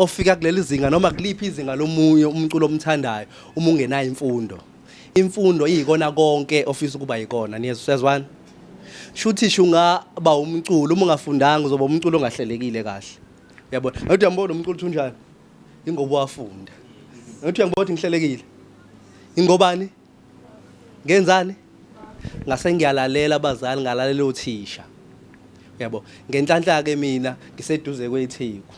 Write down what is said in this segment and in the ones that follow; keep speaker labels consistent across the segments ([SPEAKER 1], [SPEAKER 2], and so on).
[SPEAKER 1] ofika kuleli zinga noma kuliphi izinga lomunye umculo omthandayo uma ungenayo imfundo. Imfundo iyikona konke ofisa ukuba yikona. Niyezwa, siyazwana? Shuthi shungaba umculo uma ungafundanga uzoba umculo ongahlelekile kahle. Uyabona? Ngathi uyambona umculo uthi unjani? Ingoba wafunda. Ngathi uyangibona ukuthi ngihlelekile. Ingobani? Ngenzani? Ngase ngiyalalela abazali ngalalela othisha. Uyabo? Ngenhlanhla ke mina ngiseduze kweTheku.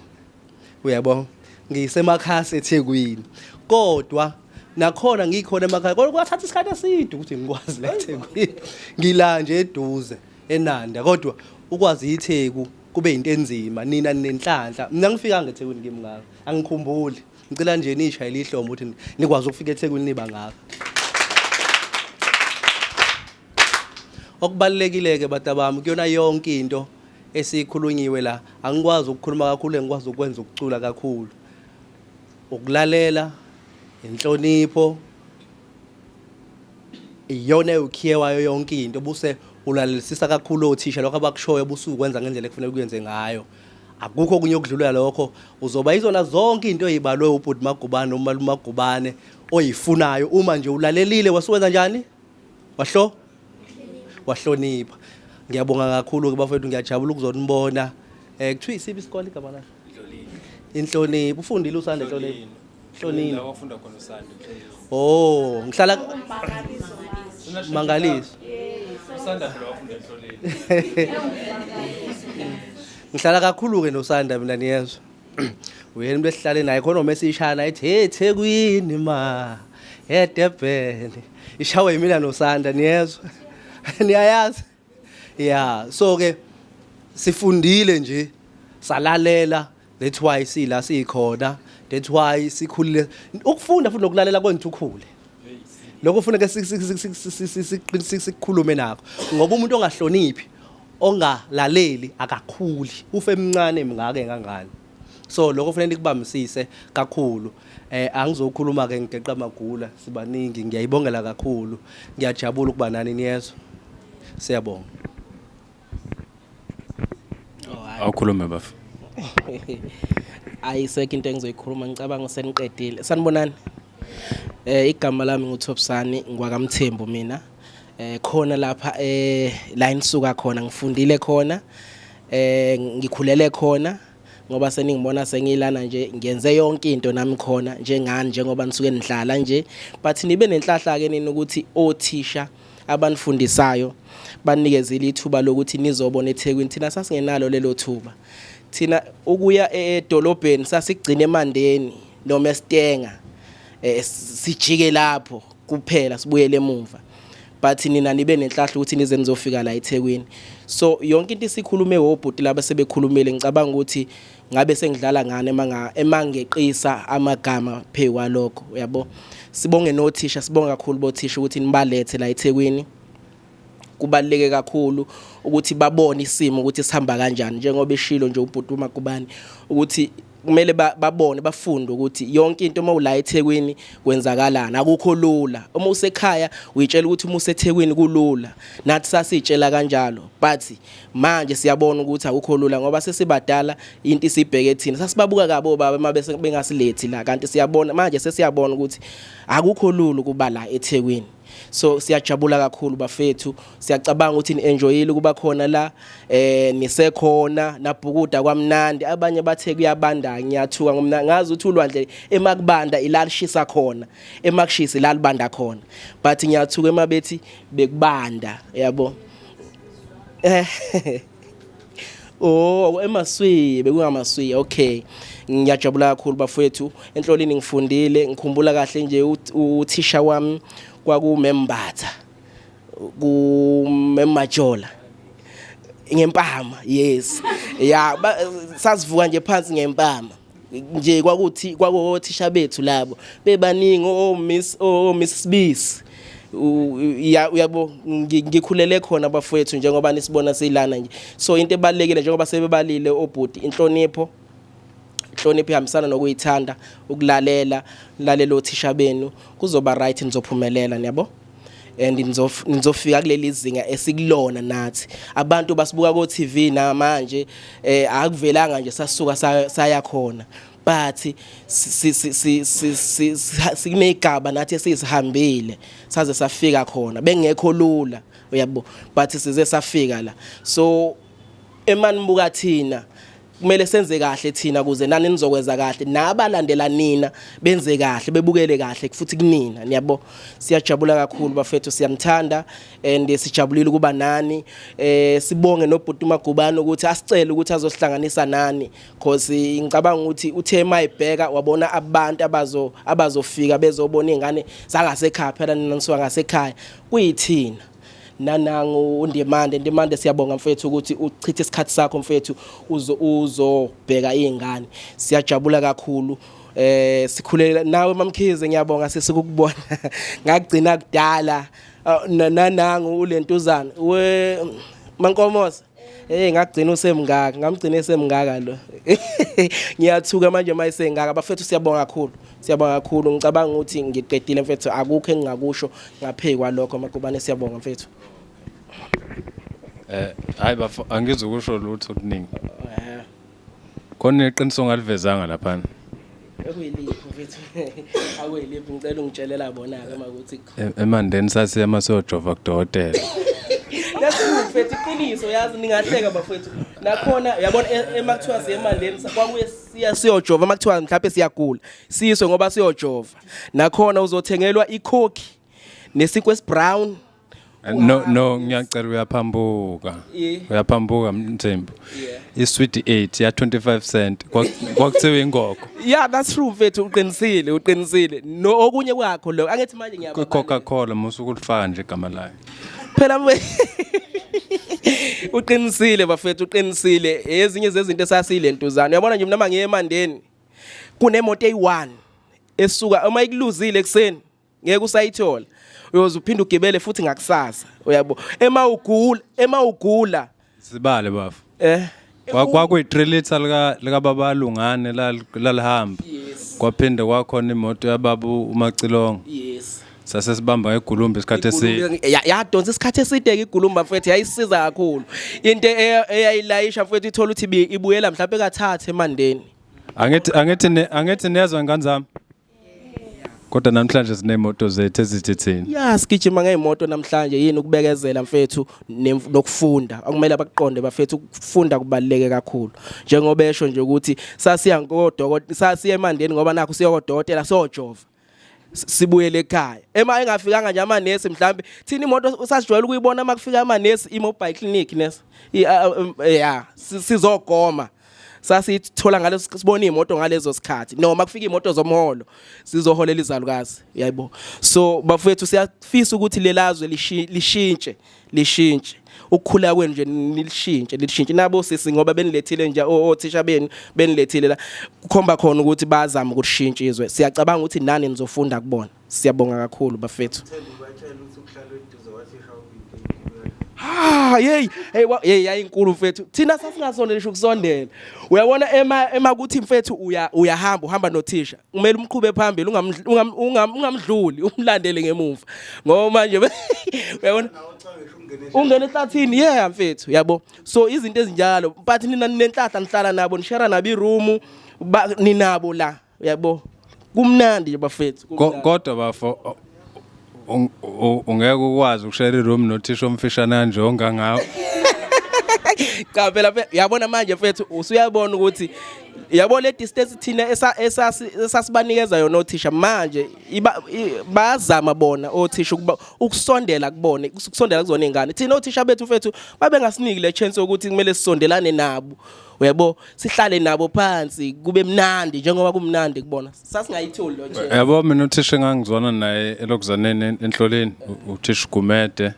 [SPEAKER 1] Uyabo? Ngisemakhasi eThekwini. Kodwa nakhona ngikhona emakhaya kodwa kwathatha isikhathi eside ukuthi ngikwazi la eThekwini. Ngila nje eduze eNanda kodwa ukwazi iTheku kube into enzima nina ninenhlanhla. Mina ngifikanga eThekwini kimi ngaka. Angikhumbuli. Ngicela nje nishayele ihlombe ukuthi nikwazi ukufika eThekwini niba ngaka. Okubalulekile-ke batabami kuyona yonke into esikhulunyiwe la angikwazi ukukhuluma kakhulu engikwazi ukwenza ukucula kakhulu ukulalela inhlonipho iyona ewukhiye wayo yonke into buse ulalelisisa kakhulu othisha lokho abakushoyo busukwenza ngendlela ekufanele kuyenze ngayo akukho okunye okudlula lokho uzoba izona zonke into ezibalwe ubhuti Magubane noma umalume Magubane oyifunayo uma nje ulalelile wasuwenza njani wahlo wahlonipha ngiyabonga kakhulu ke bafethu ngiyajabula ukuzonibona eh kuthiwa isiphi isikole igama lakho inhlonipho ufundile usande inhlonipho Hlonini.
[SPEAKER 2] La wafunda khona uSande.
[SPEAKER 1] Oh, ngihlala Mangaliso.
[SPEAKER 2] Usanda phela wafunda enhloleni.
[SPEAKER 1] Ngihlala kakhulu ke noSanda mina niyezwa. Uyena umuntu esihlale naye khona uma esishana ethi hey Thekwini ma. eDurban. Ishawe yimina noSanda niyezwa. Niyayazi. Yeah, so ke sifundile nje salalela that's why sila sikhona that's why sikhulile ukufunda futhi nokulalela kwenza ukhule lokho kufuneka sikhulume nakho ngoba umuntu ongahloniphi ongalaleli akakhuli ufe emncane mngake ngangani so lokho kufanele nikubambisise kakhulu eh angizokhuluma ke ngigeqa amagula sibaningi ngiyayibongela kakhulu ngiyajabula ukuba nani niyezwa siyabonga
[SPEAKER 2] Awukhulume bafo.
[SPEAKER 3] Ayisekho into engizoyikhuluma ngicabanga seniqedile. Sanibonani. Eh igama lami nguThobsani ngwakaMthembu mina. Eh khona lapha eh la nisuka khona ngifundile khona. Eh ngikhulele khona ngoba seningibona sengilana nje ngenze yonke into nami khona njengani njengoba nisuke nidlala nje but nibe nenhlahla ke nini ukuthi othisha abanifundisayo banikezile ithuba lokuthi nizobona eThekwini thina sasingenalo lelo thuba thina ukuya edolobheni sasigcina emandeni noma esitenga eh, sijike lapho kuphela sibuyele emuva but nina nibe nenhlahla ukuthi nize nizofika la eThekwini so yonke into isikhulume wobhuti laba sebekhulumile ngicabanga ukuthi ngabe sengidlala ngane emanga emangeqisa amagama phe kwalokho uyabo sibonge nothisha sibonga kakhulu bothisha ukuthi nibalethe la eThekwini kubaluleke kakhulu ukuthi babone isimo ukuthi sihamba kanjani njengoba eshilo nje ubhuti uMagubane ukuthi kumele babone bafunde ukuthi yonke into uma ula eThekwini kwenzakalani akukho lula uma usekhaya uyitshela ukuthi uma useThekwini kulula nathi sasitshela kanjalo but manje siyabona ukuthi akukho lula ngoba sesibadala into isibheke thina sasibabuka kabi obaba uma bese bengasilethi la kanti siyabona manje sesiyabona ukuthi akukho lula ukuba la eThekwini so siyajabula kakhulu bafethu siyacabanga ukuthi ni-enjoyile ukuba khona la eh nisekhona nabhukuda kwamnandi abanye bathe kuyabanda ngiyathuka ngomna ngazi ukuthi ulwandle emakubanda ilalishisa khona emakushisa ilalibanda khona but ngiyathuka emabethi bekubanda yabo eh Oh emaswi bekungamaswi okay ngiyajabula kakhulu bafowethu enhlolini ngifundile ngikhumbula kahle nje uthisha wami kwakumembatha kumemajola ngempama yes ya sasivuka nje phansi ngempama nje kwakuthi kwakothisha bethu labo bebaningi o miss o miss Sibisi uyabo ngikhulele khona bafowethu njengoba nisibona silana nje so into ebalekile njengoba sebebalile obhuti inhlonipho inhlonipho ihambisana nokuyithanda ukulalela lalela othisha benu kuzoba right nizophumelela niyabo and nizofika kuleli zinga esikulona nathi abantu basibuka ko TV namanje eh akuvelanga nje sasuka saya khona But sinegaba nathi esizihambile saze safika khona, bengekho lula, uyabo, but size safika la. So emanibuka thina kumele senze kahle thina kuze nani nizokwenza kahle, nabalandela nina benze kahle, bebukele kahle futhi kunina, niyabo. Siyajabula kakhulu bafethu, siyamthanda and sijabulile ukuba nani. Sibonge nobhuti Magubane ukuthi asicele ukuthi azosihlanganisa nani, cause ngicabanga ukuthi uthe mayibheka wabona abantu abazofika bezobona izingane zangasekhaya. Phela nina nisuka ngasekhaya, kuyithina. Nanangu uNdimande. Ndimande, siyabonga mfethu ukuthi uchithe isikhathi sakho mfethu uzobheka izingane. Siyajabula kakhulu. Sikhulela nawe Mamkhize, ngiyabonga sesikukubona, ngagcina kudala. Nanangu ulentuzana we Mankomoza. Hey, ngagcina usemngaka, ngamgcina esemngaka lo. Ngiyathuka manje mayisengaka. Bafethu, siyabonga kakhulu. Siyabonga kakhulu. Ngicabanga ukuthi ngiqedile mfethu, akukho engingakusho ngaphezulu kwalokho. Magubane, siyabonga mfethu.
[SPEAKER 2] Hayi bafo, angizukusho lutho okuningi. Khona iqiniso ngalivezanga lapha.
[SPEAKER 3] Ekuyiliphi mfethu? Akuyiliphi? Ngicela ungitshelela bona ke makuthi.
[SPEAKER 2] Emandeni sasiya masiyojova kudokotela.
[SPEAKER 3] That's true mfethu, iqiniso, yazi ningahleka bafethu. Nakhona uyabona emakuthiwa siye emandeni, kwakuye siya siyojova makuthiwa mhlawumbe siyagula. Siswe ngoba siyojova. Nakhona uzothengelwa iCoke nesinkwa esibrown.
[SPEAKER 2] No, ngiyacela, uyaphambuka. Uyaphambuka Mthembu. I-sweet 8 ya 25 cent kwakuthiwa ingogo.
[SPEAKER 3] Yeah, that's true mfethu, uqinisile, uqinisile. No, okunye kwakho lo angithi manje ngiyababa.
[SPEAKER 2] Coca-Cola musukulifaka nje igama layo.
[SPEAKER 3] Phela uqinisile bafethu, uqinisile. Ezinye zezinto esasile ntuzana. Uyabona nje mina mangiye emandeni kunemoto eyi1 esuka, uma ikuluzile ekseni ngeke usayithola, uyoze uphinde ugibele futhi ngakusasa, uyabo. Ema ugula
[SPEAKER 2] Sibale bafo. Kwakuyi 3 liter lika baba Lungane lalihamba. Kwaphinde kwakhona imoto yababa uMacilongo. Sase sibamba ngegulumbi isikhathi eside.
[SPEAKER 3] Yadonsa isikhathi eside ke igulumba mfethu, yayisiza kakhulu. Into eyayilayisha mfethu, ithola ukuthi ibuyela mhlawumbe kathathu emandeni.
[SPEAKER 2] Angithi niyezwa ngane zami. Kodwa namhlanje sinemoto zethu ezithi thina.
[SPEAKER 3] Ya, sigijima ngeyimoto namhlanje. Yini? Ukubekezela mfethu nokufunda akumele abakuqonde bafethu. Ukufunda kubaluleke kakhulu, njengoba esho nje ukuthi sasiya ngodokotela, sasiya emandeni ngoba nakho siya kodokotela sojova, sibuyele ekhaya ema engafikanga nje amanesi. Mhlambe thina imoto sasijwayele ukuyibona uma kufika amanesi, i-mobile clinic nesi. Ya, sizogoma, sasithola ngaleso, sibona imoto ngalezo sikhathi noma kufika imoto zomholo sizoholela izalukazi, yayibo. So bafethu, siyafisa ukuthi lelazwe lishintshe, lishintshe ukukhula kwenu nje, nilishintshe, lishintshe nabo sisi, ngoba benilethile nje othisha benu, benilethile la kukhomba khona ukuthi bazama ukushintsha izwe. Siyacabanga ukuthi nani nizofunda kubona. Siyabonga kakhulu bafethu. Ah, hey hey, hey, yayinkulu mfethu. Thina sasingasondeli ukusondela. Uyabona ema kuthi mfethu uyahamba, uhamba nothisha, kumele umqhube phambili, ungamdluli, umlandele ngemuva, ngoba manje uyabona ungena ehlathini, yeah mfethu, yabo. So izinto ezinjalo, but nina ninenhlahla, nihlala nabo, nishare nabo iroom, ninabo la, uyabo, kumnandi nje bafethu, kumnandi.
[SPEAKER 2] Kodwa bafo, ungeke ukwazi ukushare iroom nothisha omfishane kanje ongangawe.
[SPEAKER 3] Cha phela uyabona manje mfethu, usuyabona ukuthi yabo le distance thina esasibanikeza yona othisha manje, bayazama bona othisha ukuba ukusondela kubona, ukusondela kuzona izingane. Thina othisha bethu mfethu babengasiniki le chance yokuthi kumele sisondelane nabo, uyabo, sihlale nabo phansi kube mnandi njengoba kumnandi kubona. Sasingayitholi lo chance.
[SPEAKER 2] Yabo, mina uthisha engangizwana naye elokuzaneni enhloleni, uthisha Gumede.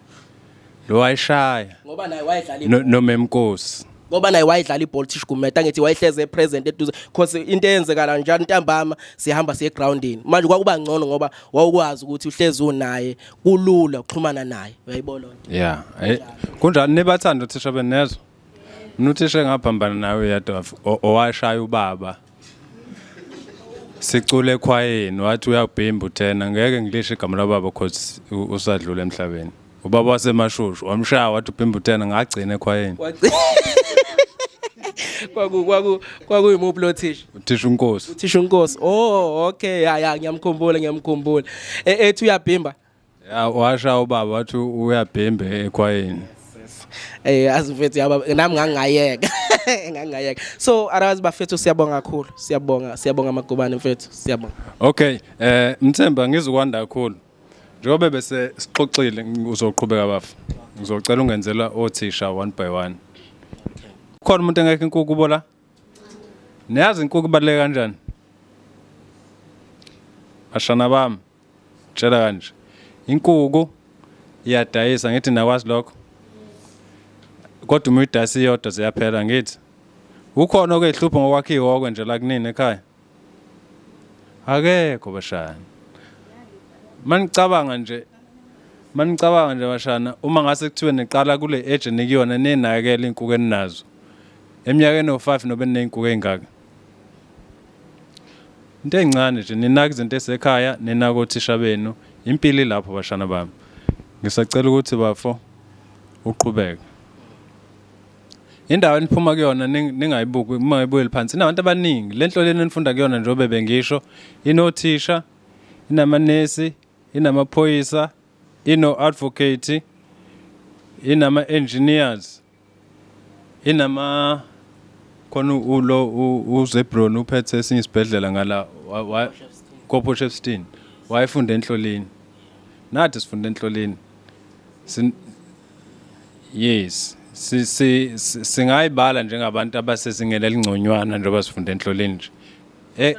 [SPEAKER 2] Lo wayishaya.
[SPEAKER 3] Ngoba naye wayedlala
[SPEAKER 2] Nomemkosi.
[SPEAKER 3] Ngoba naye wayedlala ibhola uthisha Gumede, angithi wayehleze epresent eduze, cause into eyenzekala njalo ntambama sihamba siye egroundini. Manje kwakuba ngcono ngoba wawukwazi ukuthi uhlezi unaye, kulula ukuxhumana naye, uyayibona loo nto.
[SPEAKER 2] Yeah, kunjani, nibathanda uthisha benezwa? Mina uthisha engaphambana nawe uyedwa owashaya ubaba. Sicule ekhwayeni, wathi uyabhimba uthena, ngeke ngilishe igama lababa cause usadlula emhlabeni. Ubaba wasemashushu wamshaya wathi ubhimba uthena, ngagcina ekhwayeni.
[SPEAKER 3] Kwaku kwaku kwakuyimuphi lo thisha?
[SPEAKER 2] Uthisha uNkosi.
[SPEAKER 3] Uthisha uNkosi. Oh, okay. Ya ya ngiyamkhumbula ngiyamkhumbula. E, ethi uyabhimba.
[SPEAKER 2] Ya washa ubaba wathi uyabhimbe ekhwayeni.
[SPEAKER 3] Eh azi mfethu yaba nami ngangayeka. Ngangayeka. So otherwise bafethu siyabonga kakhulu. Siyabonga, siyabonga Magubane mfethu. Siyabonga.
[SPEAKER 2] Okay, eh Mthemba ngizokwanda kakhulu. Njengoba bese sixoxile uzoqhubeka bafu. Ngizocela ungenzela othisha one by one. Khona umuntu engekho inkukhu kubo la? Niyazi inkukhu ibaluleke kanjani? Bashana bami, tshela kanje. Inkuku iyadayisa ngithi nakwazi lokho. Kodwa uma uyidayisa iyodwa ziyaphela ngithi. Ukhona okehlupha ngokwakha ihhoko nje la kunini ekhaya? Akekho bashana. Manicabanga nje manicabanga nje bashana uma ngase kuthiwe niqala kule age nikuyona ninakekela iy'nkuku eninazo. Eminyakeni ewu-5 nobe niney'nkuku ey'ngaka. Into encane nje ninaka izinto esekhaya ninaka othisha benu impilo ilapho bashana bami. Ngisacela ukuthi bafo uqhubeke. Indawo eniphuma kuyona ningayibuki uma ngayibukeli phansi inabantu abaningi. Le nhlo leni enifunda kuyona njengoba bengisho inothisha, inamanesi, inamaphoyisa, ino-advocate, inama-engineers, inama khona ulo uZebron uphethe esinye isibhedlela ngala koPort Shepstone wayefunda enhlolini. Nathi sifunda enhlolini. Yes. Si si singayibala njengabantu abasezingeni elingconywana njengoba sifunda enhlolini nje. E,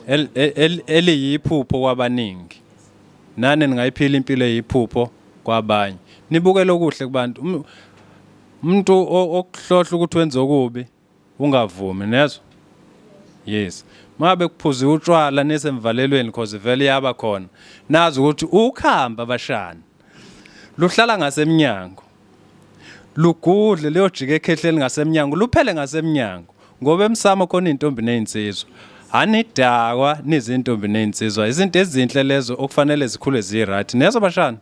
[SPEAKER 2] e, eliyiphupho kwabaningi. Nani ningayiphila impilo eyiphupho kwabanye. Nibukele okuhle kubantu. Umuntu okuhlohla ukuthi wenze okubi Ungavumi nezwa? Yes. Mabe kuphuziwe utshwala nisemvalelweni cause vele yaba khona. Nazi ukuthi ukhamba bashana. Luhlala ngasemnyango. Lugudle liyojika ekhehleni ngasemnyango, luphele ngasemnyango. Ngoba emsamo khona intombi nezinsizwa. Anidakwa nizintombi nezinsizwa. Izinto ezinhle lezo okufanele zikhule zi right. Nezwa bashana?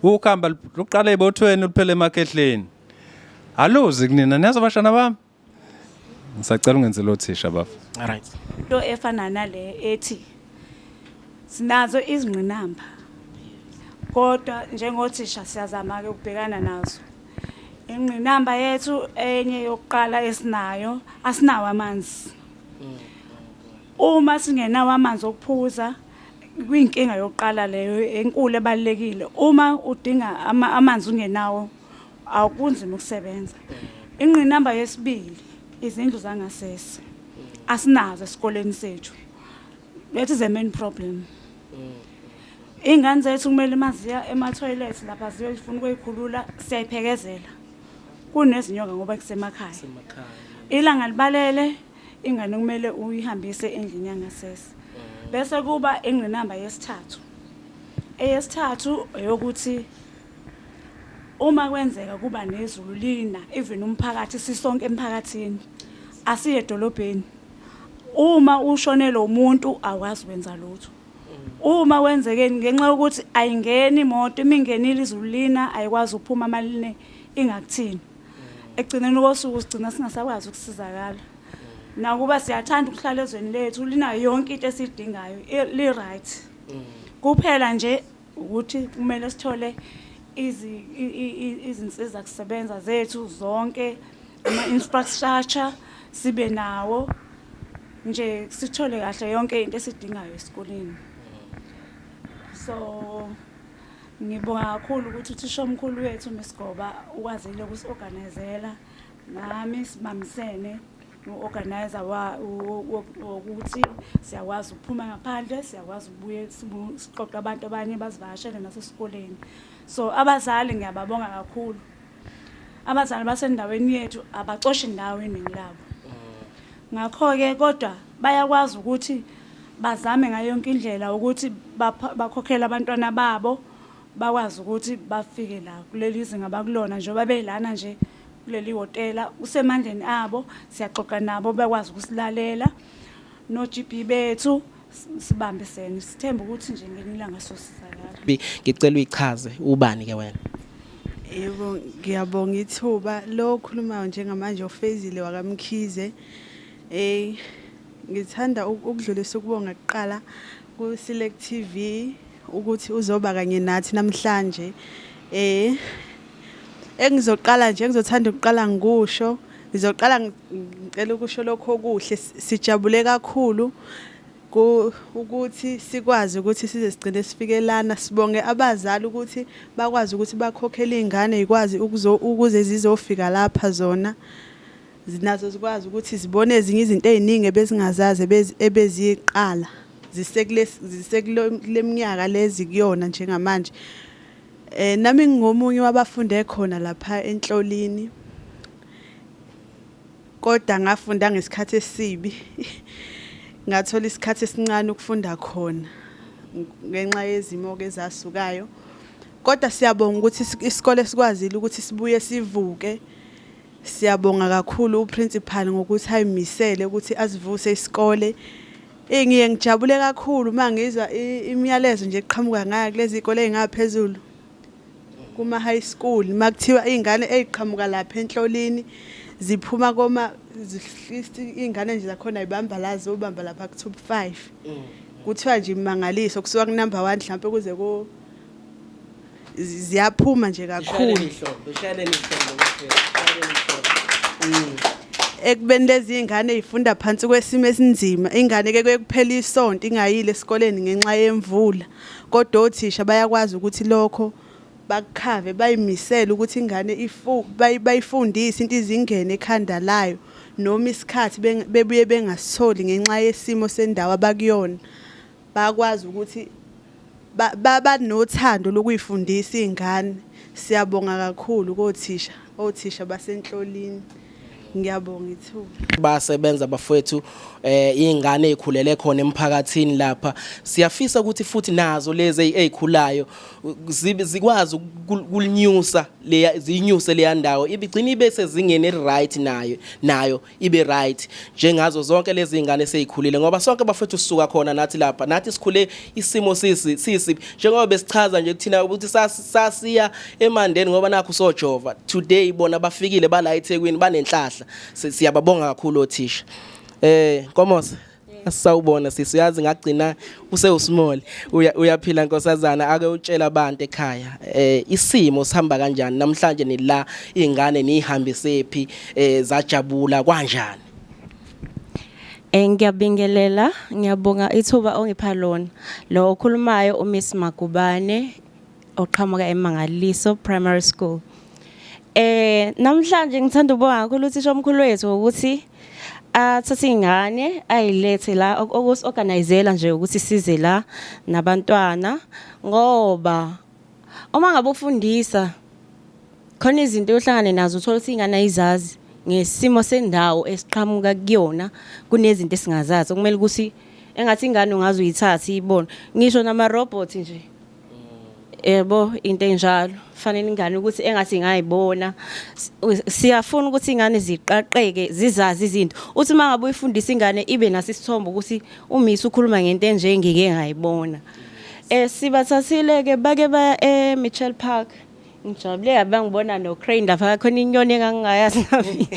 [SPEAKER 2] Ukhamba luqala ebothweni luphele emakhehleni. Aluzi kunina niyazwa bashana bami. Ngisacela ungenzele othisha bafo.
[SPEAKER 3] All right.
[SPEAKER 4] Into efana nale ethi sinazo izingqinamba kodwa njengothisha siyazama-ke ukubhekana nazo. Ingqinamba yethu enye yokuqala esinayo asinawo amanzi. Uma singenawo amanzi okuphuza kuyinkinga yokuqala leyo enkulu ebalulekile. Uma udinga amanzi ungenawo awukunzima ukusebenza. Ingqinamba yesibili izindlu zangasese asinazo esikoleni sethu. That is the main problem. Iy'ngane zethu kumele uma ziya ema-toilet lapha ziyofuna ukuyikhulula siyayiphekezela. Kunezinyoka ngoba kusemakhaya. Ilanga libalele ingane kumele uyihambise endlini yangasese. Bese kuba ingqinamba yesithathu. Eyesithathu eyokuthi uma kwenzeka kuba nezulu lina even umphakathi sisonke emphakathini asiye edolobheni. Uma ushonelwe umuntu awukwazi ukwenza lutho. Uma kwenzekeni ngenxa yokuthi ayingeni imoto uma ingenile izulu lina ayikwazi ukuphuma maline ingakuthini. Ekugcineni kosuku sigcina singasakwazi ukusizakala. Nakuba siyathanda ukuhlala ezweni lethu linayo yonke into esiyidingayo li-right. Kuphela nje ukuthi kumele sithole izinsiza kusebenza zethu zonke ama-infrastructure sibe nawo nje sithole kahle yonke into esidingayo esikoleni. So ngibonga kakhulu ukuthi uthisha omkhulu wethu Miss Goba ukwazile ukusi-organizela nami sibambisene no-organizer wokuthi siyakwazi ukuphuma ngaphandle, siyakwazi ukubuye siqoqe abantu abanye bazivakashele nasesikoleni. So abazali ngiyababonga kakhulu. Abazali basendaweni yethu abacoshi ndawo iningi labo. Ngakho-ke kodwa bayakwazi ukuthi bazame ngayo yonke indlela ukuthi bakhokhele abantwana babo bakwazi ukuthi bafike la kuleli zinga abakulona njengoba belana nje kuleli hhotela kusemandleni abo siyaxoxa nabo bekwazi ukusilalela no-GB bethu sibambisene sithemba ukuthi nje ngelinye ilanga sosizakala.
[SPEAKER 3] Ngicela uyichaze ubani ke wena?
[SPEAKER 5] Yebo, ngiyabonga ithuba lo okhulumayo njengamanje ofezile wakaMkhize. Ngithanda ukudlulisa ukubonga kuqala ku Select TV ukuthi uzoba kanye nathi namhlanje. Engizoqala nje engizothanda ukuqala ngikusho, ngizoqala ngicela ukusho lokho okuhle sijabule kakhulu ukuthi sikwazi ukuthi size sigcine sifike lana. Sibonge abazali ukuthi bakwazi ukuthi bakhokhele iy'ngane y'kwazi ukuze zizofika lapha zona nazo zikwazi ukuthi zibone ezinye izinto ey'ningi ebezingazazi ebeziqala zisekule minyaka lezi kuyona njengamanje. Nami ngingomunye wabafunde khona lapha enhlolini, kodwa ngafunda ngesikhathi esibi, ngathola isikhathi esincane ukufunda khona ngenxa yezimo-ke ezasukayo. Kodwa siyabonga ukuthi isikole sikwazile ukuthi sibuye sivuke. Siyabonga kakhulu uprincipal ngokuthi ayimisele ukuthi asivuse isikole. Ngiye ngijabule kakhulu uma ngizwa imiyalezo nje eqhamuka ngayo kulezi zikole ey'ngaphezulu kuma-high school, uma kuthiwa iy'ngane ey'qhamuka lapha enhlolini ziphuma koma iy'ngane nje zakhona y'bamba la zobamba lapha ku-top 5. Kuthiwa nje imangaliso kusuka ku-number 1 mhlampe kuze ku ziyaphuma nje kakhulu. Ekubeni lezi iy'ngane y'funda phansi kwesimo esinzima, ingane ke kuye kuphela isonto ingayile esikoleni ngenxa yemvula, kodwa othisha bayakwazi ukuthi lokho bakukhave, bayimisele ukuthi ingane bayifundise into izingene ekhanda layo, noma isikhathi bebuye bengasitholi ngenxa yesimo sendawo abakuyona. Bayakwazi ukuthi banothando lokuyifundisa iy'ngane. Siyabonga kakhulu kothisha, othisha basenhlolini. Ngiyabonga ithuba.
[SPEAKER 3] Bayasebenza bafowethu, iy'ngane ey'khulele khona emphakathini lapha. Siyafisa ukuthi futhi nazo lezi ey'khulayo zikwazi ukulinyusa leya, ziyinyuse leya ndawo, ibigcina ibe sezingeni eli-right nayo ibe right njengazo zonke lezi zingane esezikhulile, ngoba sonke bafethu sisuka khona nathi lapha, nathi sikhule isimo sisi njengoba besichaza nje kuthina ukuthi sasiya eMandeni ngoba nakho sojova. Today bona bafikile bala eThekwini banenhlahla. Siyababonga kakhulu othisha. Nkomose, asisawubona sisi, uyazi ngagcina usewusmall. Uyaphila nkosazana, ake utshela abantu ekhaya isimo sihamba kanjani namhlanje, nila ingane nihambisephi, zajabula kanjani?
[SPEAKER 6] Ngiyabingelela, ngiyabonga ithuba ongipha lona. Lo okhulumayo uMiss Magubane oqhamuka eMangaliso Primary School. Namhlanje ngithanda ukubonga kakhulu uthisha omkhulu wethu ukuthi athathe ingane ayilethe la, okusi-organizela nje ukuthi size la nabantwana, ngoba uma ngabe ufundisa khona izinto ohlangane nazo, uthola ukuthi ingane ayizazi ngesimo sendawo esiqhamuka kuyona, kunezinto esingazazi okumele ukuthi engathi ingane ungaze uyithathe iyibone, ngisho nama-robot nje yebo, into enjalo fanele ingane ukuthi engathi ingayibona. Siyafuna ukuthi ingane ziqaqeke, zizazi izinto, uthi uma ngabe uyifundisa ingane ibe naso isithombe ukuthi umisi ukhuluma ngento enje ngike ngayibona. Sibathathile ke bake baya e-Mitchell Park. Ngijabule kabi bangibona no crane lapha, khona inyoni engangingayazi nami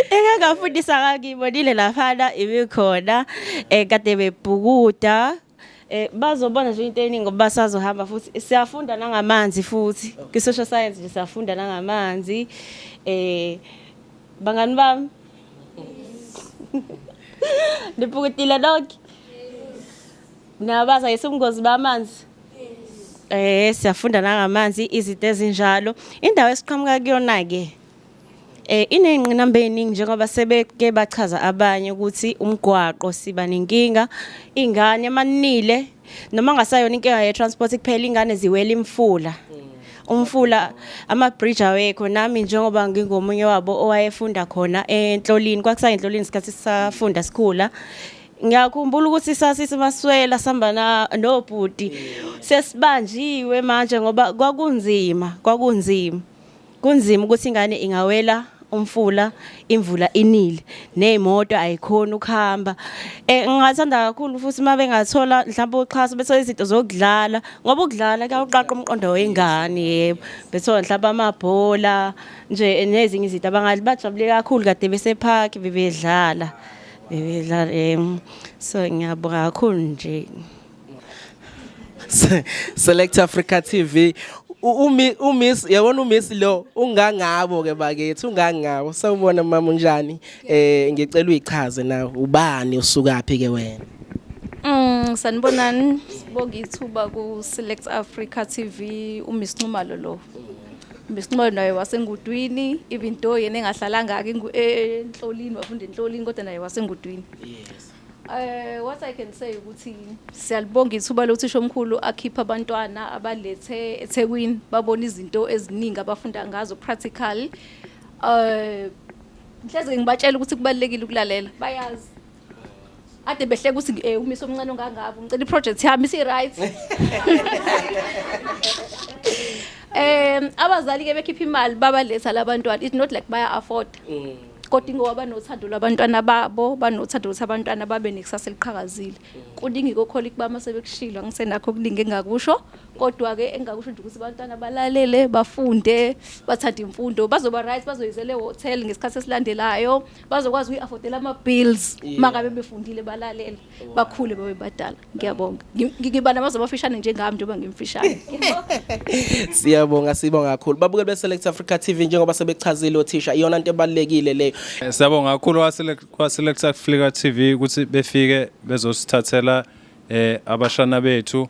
[SPEAKER 6] engangafundisa, ngangiyibonile laphana ibikhona, kade bebhukuda. Bazobona nje into eningi ngoba basazohamba futhi. Siyafunda nangamanzi futhi kwi-social science nje, siyafunda nangamanzi. Bangani bami, nibhukudile lonke, niyabaza yesubungozi bamanzi. Siyafunda nangamanzi, izinto ezinjalo. Indawo esiqhamuka kuyona ke iney'ngqinamba ey'ningi, njengoba sebeke bachaza abanye ukuthi umgwaqo siba nenkinga, iy'ngane maninile noma ngasayona inkinga ye-transport kuphela, ingane ziwela imfula, umfula ama-bridge awekho. Nami njengoba ngingomunye wabo owayefunda khona enhlolini, kwakusayinhlolini isikhathi sisafunda sikhula, ngiyakhumbula ukuthi sasimaswela sihamba nobhuti, sesibanjiwe manje ngoba kwakunzima, kwakunzima, kunzima ukuthi ingane ingawela umfula imvula inile nezimoto ayikhona ukuhamba eh ngingathanda kakhulu futhi uma bengathola mhlawumbe uxhaso bethola izinto zokudlala ngoba ukudlala kuyawuqaqa umqondo wengane yebo bethola mhlawumbe amabhola nje nezinye izinto abangali bajabule kakhulu kade besepark bebedlala bebedlala so ngiyabonga kakhulu nje.
[SPEAKER 3] Select Africa TV umi umiss yabona umiss lo ungangabo ke bakithi ungangabo sawubona mama unjani eh ngicela uyichaze na ubani usukaphi ke wena
[SPEAKER 7] Sanibonani sibonga ithuba ku Select Africa TV uMiss Nxumalo lo. Miss Nxumalo naye wasengudwini even though yena engahlalanga ke enhlolini wafunda enhlolini kodwa naye wasengudwini.
[SPEAKER 3] Yes.
[SPEAKER 7] What I can say ukuthi siyalibonga ithuba lothisha omkhulu akhipha abantwana abalethe eThekwini babona izinto eziningi abafunda ngazo practical. Ngihleze ngibatshela ukuthi kubalekile ukulalela bayazi. Ade behleka ukuthi umiso omncane ongangabo ngicela iproject yami isi right. Abazali ke bekhipha imali babaletha labantwana it's not like baya afford. Kodwa ingoba banothando lwabantwana babo banothando ukuthi abantwana babe nekusasa eliqhakazile. Kuningi kokholiki bama sebekushilo angisenakho okuningi engakusho kodwa ke engakusho nje ukuthi abantwana balalele bafunde bathande imfundo bazoba right bazoyizela ehotel ngesikhathi esilandelayo bazokwazi ukuyiaffordela ama bills mangabe befundile balalela bakhule babe badala. Ngiyabonga ngiba namazwi amafishane njengami njengoba ngimfishane.
[SPEAKER 3] Siyabonga sibonga kakhulu babukeli be Select Africa TV njengoba sebechazile othisha iyona into ebalekile leyo.
[SPEAKER 2] Siyabonga kakhulu kwa Select Africa TV ukuthi befike bezosithathela abashana bethu.